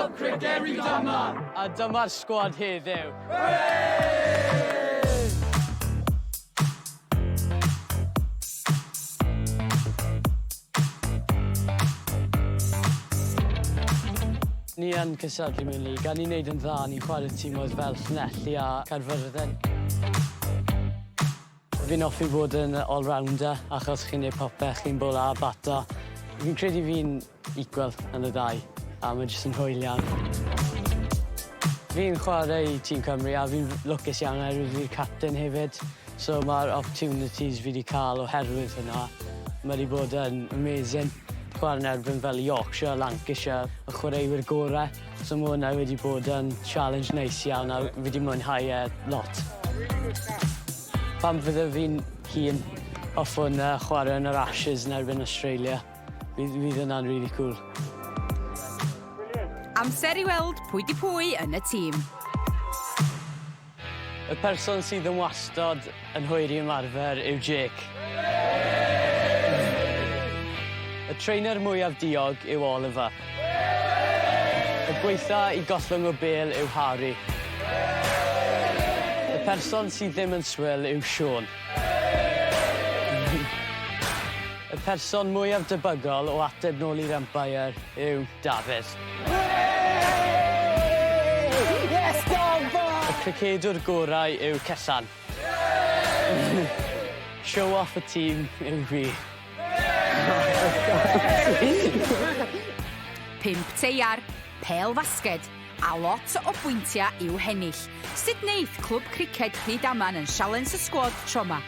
Clwb Criced Rhydaman! A dyma'r sgwad heddiw. Ni yn cystadlu mewn lig a ni'n neud yn dda, ni'n chware timoedd fel Llanelli a Caerfyrddin. Fi'n offi bod yn all-rounder achos chi'n neud popeth, chi'n bowlo a bato. Fi'n credu fi'n equal yn y ddau a ma' jyst yn hwyl iawn. Fi'n chware i tîm Cymru a fi'n lwcus iawn oherwydd fi'r capten hefyd so ma'r opportunities fi 'di ca'l oherwydd hwnna ma' 'di bod yn amazing. Chware yn erbyn fel Yorkshire, Lancashire, y chwaraewyr gore. So ma' wnna wedi bod yn challenge neis iawn a fi 'di mwynhau e lot. Pan fydde fi'n hŷn hoffwn yy chware yn yr Ashes yn erbyn Australia. Fydd fydd hwnna'n rili cŵl. Amser i weld pwy 'di pwy yn y tîm. Y person sydd yn wastod yn hwyr i ymarfer yw Jake. Y trainer mwyaf diog yw Oliver. Y gwaetha i gollwng o bêl yw Harry. Y person sydd ddim yn swil yw Siôn. Y person mwyaf debygol o ateb nôl i'r umpire yw Dafydd. Yes, Dafydd! Y cricedwr gorau yw Cellan. Show off y tîm yw fi. Pump teiar, pêl fasged, a lot o bwyntiau i'w hennill. Sut wneith Clwb Criced Rhydaman yn sialens y sgwad tro 'ma?